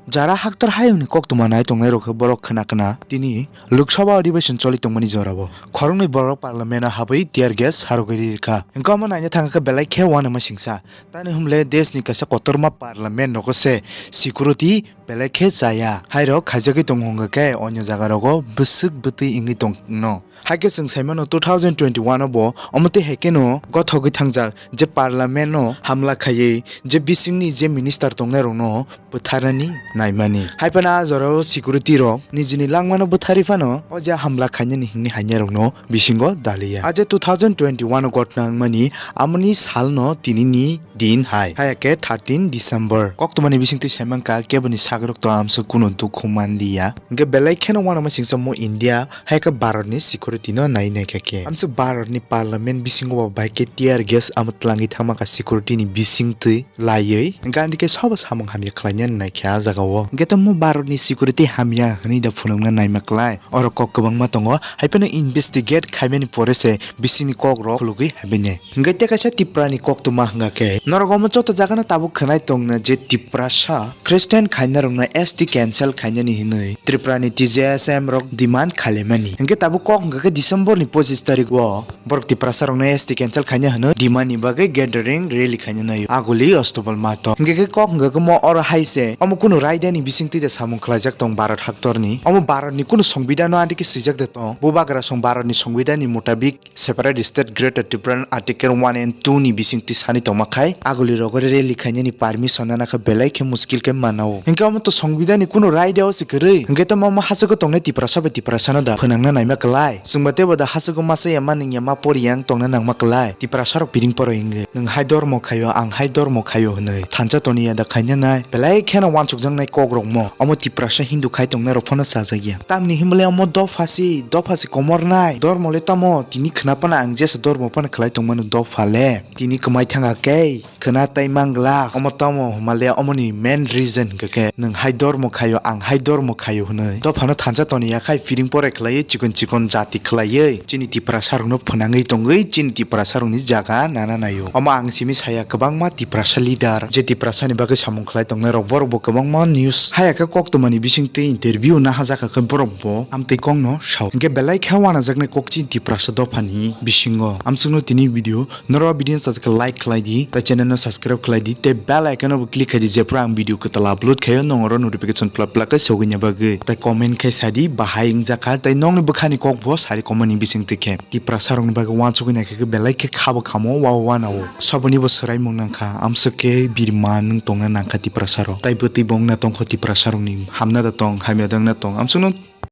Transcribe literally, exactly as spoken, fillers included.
Jara haktor hayungni koktwma nai tongnairok khe borok khna khna tini Lok Sabha Adhiveshon choli tongmani jorao khoroknwi borok Parliament-o habwi tear gas harogwi ri rwkha. Hwnkhe omo naina thangkha khe belai khe uanama singsa. Tani hwnle deshni kaisa kotorma Parliament nogo se security belai khe chaya. Hairok khaijagwi tongo hwnkhe onyo jagarogo bwswk bwtwi wngwi tongno. Haikhe chwng saimano two thousand twenty-one o bo omo tei haikhe no gothogwi thangjak je Parliament no hamla khaiwi je bisingni je minister tongnairokno bwtharnani naimani. Haiphano a jorao security rok nijini langmano bwtharwi phano o je hamla khainani hwnwi hainairokno bisingo daliya. A je two thousand twenty-one o gotna wngmani amoni salno tinini din hai. Haya khe thirteen December. Koktwmani bisingtwi saimankha keboni sagrok to amswk kunu dukhu manliya. Hwnkhe belai kheno uanama singsa mo India hai khe Bharatni security no nai naikha khe. Amswk Bharatni Parliament bisingo bo bai khe tear gas amo twlangwi thangma kha security ni bisingtwi laiwi. Hwnkhe andikhe sobo samung hamya khlaina naikha a jagao. Hwnkhe tamo Bharatni security hamya hwnwi da phunukna naima klai. Oro kok kwbangma tongo. Haiphano investigate khaimani pore se bisingni kok rok khulugwi haibini. Hwnkhe tei kaisa Tiprani koktwma hwnkha khe, norok omo joto jagano tabuk khwnai tongna je Tiprasa Christian khainarokno S T cancel khainani hinwi Tripurani T J S M rok demand khailaimani. Hwnkhe tabuk kok hwnkha khe December ni pochis tarikh o borok Tiprasa rokno S T cancel khaina hwnwi demand ni bagwi gathering rally khaina naio Aguli Ostobal mato. Hwnkhe khe kok hwnkha khe mo oro hai se omo kunu raidani bisingtwi da samung khlaijak tong Bharat haktorni. Omo Bharatni kunu songbidan no andikhe swijak da tong. Bubagra song Bharatni songbidan ni mutabik separate state Greater Tipraland Article one and two ni bisingtwi sani tongma khai Aguli rogo rally khainani permission nana khe belai khe muskil khe manao. Hwnkhe omo to songbidan ni kunu raida o se kwrwi. Hwnkhe to mama hachago tongnai Tiprasa bai Tiprasa no da phwnangna naima kwlai. Chwngba teibo da hachago masa ya ma nung ya ma pori yang tongna nangma kwlai. Tiprasa rok piring poroi hwnkhe. Nwng hai dormo khaio, ang hai dormo khaio hwnwi thansa toniya da khaina nai. Belai kheno uansukjaknai kok rok mo. Omo Tiprasa Hindu khai tongnai rok phano sajak ya. Tamni himle omo dopha si, dopha si komor nai. Dormo le tamo, tini khna phano ang jesa dormo phano khlai tongmano dopha le. Tini kwmai thanga kei, khna tai mangla. Omo tamo hwnmale omoni main reason hwnkhe khe nwng hai dormo khaio, ang hai dormo khaio hwnwi. Dophano thansa toniya khai firing pore khlaiwi chikon chikon jati khlaiwi chini Tiprasa rokno phwnangwi tongwi chini Tiprasa rokni jaga nana naio. Omo ang simi saya kwbangma Tiprasa leader je Tiprasa ni bagwi samung khlai tongnai rok borok bo kwbangma news haya khe koktwmani bisingtwi interview nahajak khe borok bo amtwi kongno sao. Hwnkhe belai khe uanajaknai kok chini Tiprasa dophani bisingo. Amsukno tini video noro video sajak khe like khlai di, tai channel no subscribe khlai di, tei bell icon no bo click khai di, jephru ang video kwtal upload khaio nong oro notification pla pla khe sogwi na bagwi. Tai comment khai sa di, bahai wngjakha, tai nokni bwkhani kok bo sari comment ni bisingtwi khe. Tiprasa rokni bagwi uansugwi naikha khe belai khe kha bo khamo, wa wa nao. Saboni bo swraimung nangkha, amswk khe birma nwng tongna nangkha Tiprasa rok. Tai bwtwi bo wngna tongkho Tiprasa rokni hamna da tong, hamya da wngna tong. Amsukno